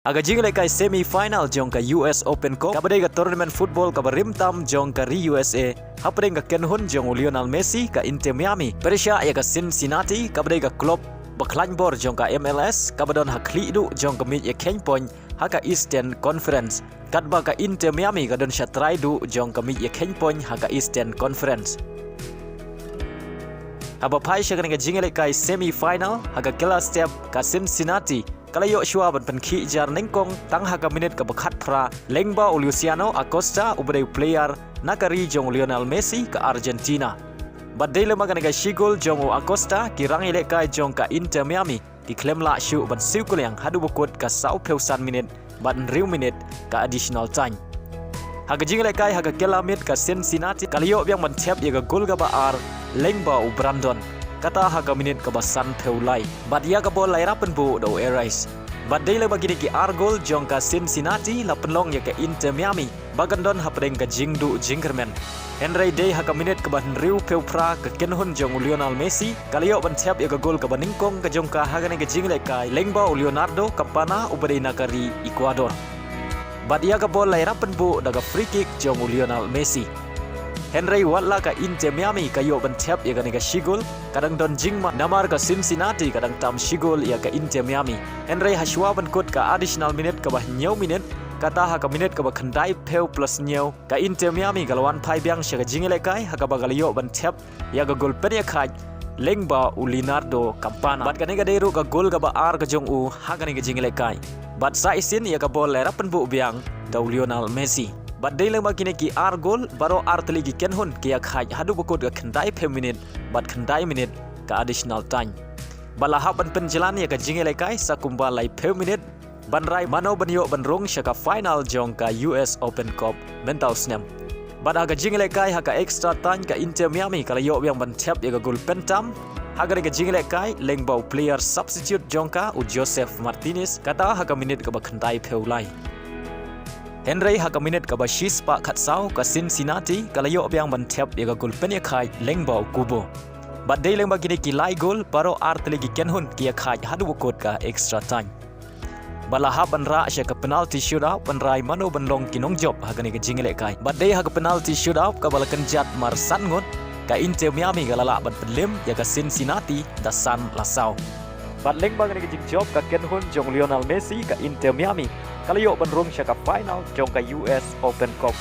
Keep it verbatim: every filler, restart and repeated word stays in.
Ha ka jingïalehkai semi final jong ka U S Open Cup, kaba dei ka tournament football kaba rim tam jong ka ri U S A, hapdeng ka kynhun jong u Lionel Messi ka Inter Miami, pyrshah ïa ka Cincinnati, kaba dei ka club ba khlaiñ bor jong ka M L S, kaba don ha khlieh duh jong ka miej ïakheiñ point ha ka Eastern Conference. Katba ka Inter Miami ka don sha trai duh jong ka miej ïakheiñ point ha ka Eastern Conference. Haba phai sha kane ka jingïalehkai semi final, ha ka kylla step ka Cincinnati ka la ïoh shuwa ban pynkhih jar nyngkong tang ha ka minit kaba khatphra, lyngba u Luciano Acosta, uba dei u player na ka ri jong u Lionel Messi ka Argentina. Bad dei lem bad kane ka shi gol jong u Acosta, ki rangïalehkai jong ka Inter Miami ki khlem lah shuh ban siew kylliang haduh ba kut ka sawphew san minit bad hynriew minit ka additional time. Ha ka jingïalehkai ha ka kylla miet ka Cincinnati ka la ïoh biang ban thep ïa ka gol kaba ar lyngba u Brandon, kata ha ka minit kaba sanphew lai. Bad ïa ka bol la ïarap pynbuh da u Erice. Bad dei lem bad kine ki ar gol jong ka Cincinnati la pynlong ïa ka Inter Miami ba kan don hapdeng ka jingduh jingkyrmen. Hynrei dei ha ka minit kaba hynriewphew phra ka kynhun jong u Lionel Messi ka la ïoh ban thep ïa ka gol kaba nyngkong ka jong ka ha kane ka jingïalehkai lyngba u Leonardo Campana, uba dei na ka ri Ecuador. Bad ïa ka bol la ïarap pynbuh da ka free kick jong u Lionel Messi. Hynrei wat la ka Inter Miami ka ïoh ban thep ïa kane ka shi gol, ka dang don jingma namar ka Cincinnati ka dang tam shi gol ïa ka Inter Miami. Hynrei ha shuwa ban kut ka additional minit kaba hynñiew minit, kata ha ka minit kaba khyndaiphew plus hynñiew, ka Inter Miami ka la wan phai biang sha ka jingïalehkai ha kaba ka la ïoh ban thep ïa ka gol pynïakhaid lyngba u Leonardo Campana. Bad kane ka dei ruh ka gol kaba ar ka jong u ha kane ka jingïalehkai. Bad sa shisien ïa ka bol la ïarap pynbuh biang da u Lionel Messi. Bad dei lem bad kine ki ar gol, baroh ar tylli ki kynhun ki ïakhaid haduh ba kut ka khyndaiphew minit bad khyndai minit ka additional time. Bad la hap ban pynjlan ïa ka jingïalehkai sa kumba laiphew minit ban rai mano ban ïoh ban rung sha ka final jong ka U S Open Cup mynta u snem. Bad ha ka jingïalehkai ha ka extra time ka Inter Miami ka la ïoh biang ban thep ïa ka gol pyntam ha kane ka jingïalehkai lyngba u player substitute jong ka u Josef Martinez, kata ha ka minit kaba khyndaiphew lai. Hynrei ha ka minit kaba shispah khatsaw ka Cincinnati ka la ïoh biang ban thep ïa ka gol pynïakhaid lyngba u Kubo. Bad dei lem bad kine ki lai gol, baroh ar tylli ki kynhun ki ïakhaid haduh ba kut ka extra time. Bad la hap ban rah sha ka penalty shootout ban rai mano ban long ki nongjop ha kane ka jingïalehkai. Bad dei ha ka penalty shootout kaba la kynjat mar san ngut, ka Inter Miami ka la lah ban pynlem ïa ka Cincinnati da san la saw. Bad lyngba kane ka jingjop ka kynhun jong u Lionel Messi ka Inter Miami ka la ïoh ban rung sha ka final jong ka U S Open Cup.